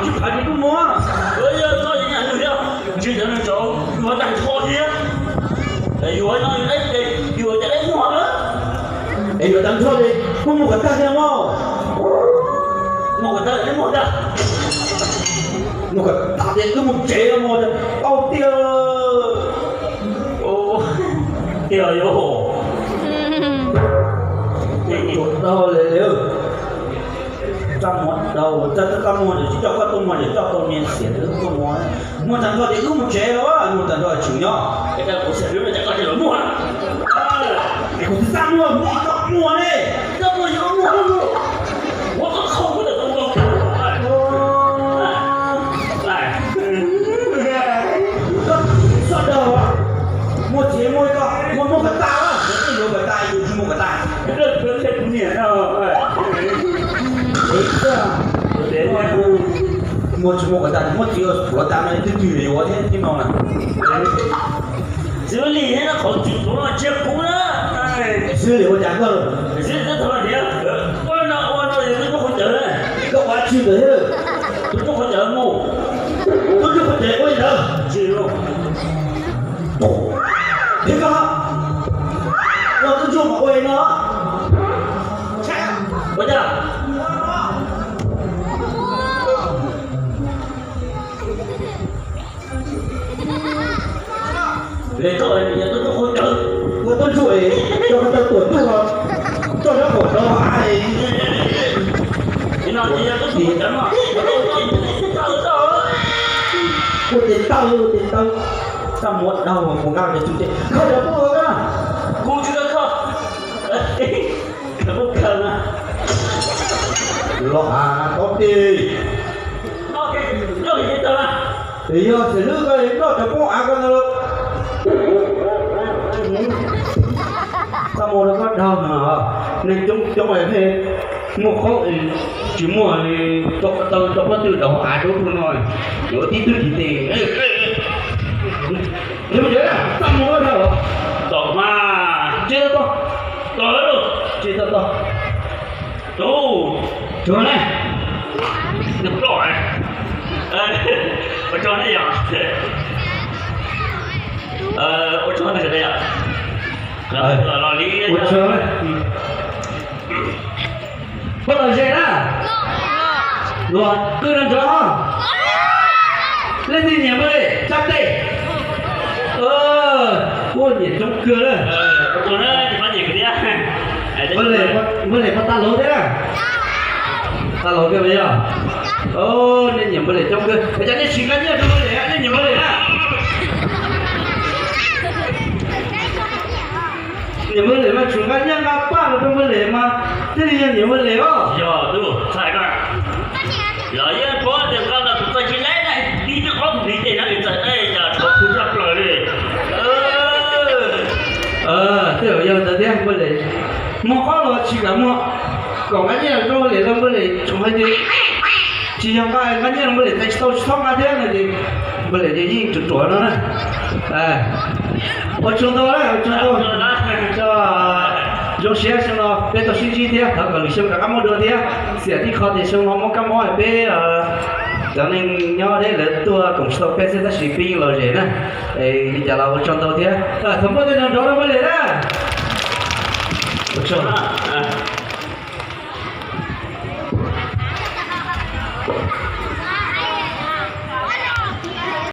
Tsis phav ces kuj muab. Tsis cov neeg tsaus yuav tag nrho thiab. Yuav no yuav cov dab muag na. Es yuav tag nrho ces kuj mus kom tag thiab mog. Mus kom tag dab muag tag. Mus kom tag ces wb mus tsev mog, tau tiag. Tiag yom. Tau li li. Txaj muag dau, txaj muag tsis coj koj tuaj muag, coj tau niag xiam tuaj muag. Muag tag nrho ces wb mus tsev los, muag tag nrho tseem nyob. Kuv tsis txaj muag, kuv tsis txaj muag ne. Txaj muag yuav muag. Koj txhob dau, muag tsis muag koj, muag muag kom tag, yuav kom tag, yus tsis muag kom tag. Muag tsis muag kom tag, muab txiv ua pluav tas no twb twg yuav thiab tib no na. Xws li no qhov tsis pluav no tsis kuv na. Xws li ua cas koj, xws li ua no ua no yog tub rog qhov cawv, koj ua tsis ntawd thiab. Tub rog qhov cawv mus, tub rog qhov cawv ua li ntawd. Thiab koj, ua tub ntsuag mas ua li no. Ua cas? Li koj yog tub ntsuag qhov cawv, ua tub ntsuag es coj koj tau tuam tuaj, coj cov qaum rau hav. Ua tes taw, ua tes taw, txaj muag dau mus nqa cov txuj tes khaws cov pub ua koj. Kuv tsis khaws, khaws pub khaws na. Los hav tau tes. Yog xws li koj noj cov pub av koj ntawd. Txaj muag rau koj dau no, neeg coob coob es muaj qoob tsis muaj, tau tau pob tw dau av rau no, yuav tib tug tsis tes. Yog txaj muag dau, tom mas tsis tau, tom lawm, tsis tau, tom. Tsuag na, nws ploj, ua tsaug na yom, ua tsaug na yom, los li ua tsaug. Koj los ze na, los qw no ntsoov. Leej twg nyiam npawg Lis tsa tes. Kuj nyiam coob kawg na. Npawg Lis, npawg Lis puas tas laug thiab na? Tas laug kawg yog. Nej nyiam npawg Lis coob kawg, ua cas nej tsis nqa nyiaj rau npawg Lis, nej nyiam npawg Lis na? Nyiam npawg Lis mas tsum nqa nyiaj nqa paj los rau npawg Lis mas thiaj li yog nyiam npawg Lis os. Yog tub, txhais koj, los yeej paub tias koj los kuv txawj tsis laib na, tib twb ob tus ntiv tes no nws txawm, cas tshuav kuv tshaj plaws li. Tej zaum yog ntawd thiab npawg Lis, muag qhob los tsis kam muag, kom nqa nyiaj rau npawg Lis los npawg Lis tsuas hais tias tsis yog nqa, nqa nyiaj rau npawg Lis tes tsis tau, tsis txhob nqa thiab no ces npawg Lis ces yeej ruam ruam no na. Ua tsaug ntau, ua tsaug ntau. Zoo siab xyoo no peb tau sib ntsib thiab, thov kom lwm xyoo rov qab muaj dua thiab. Xiam tib qho tias xyoo no muaj kab mob peb cov neeg nyob deb lawv tuaj koom tsis tau peb xwb tab sis peb yeej lom zem na. Li cas los ua tsaug ntau thiab. Thov npuaj tej no nrov rau npawg Lis na. Ua tsaug.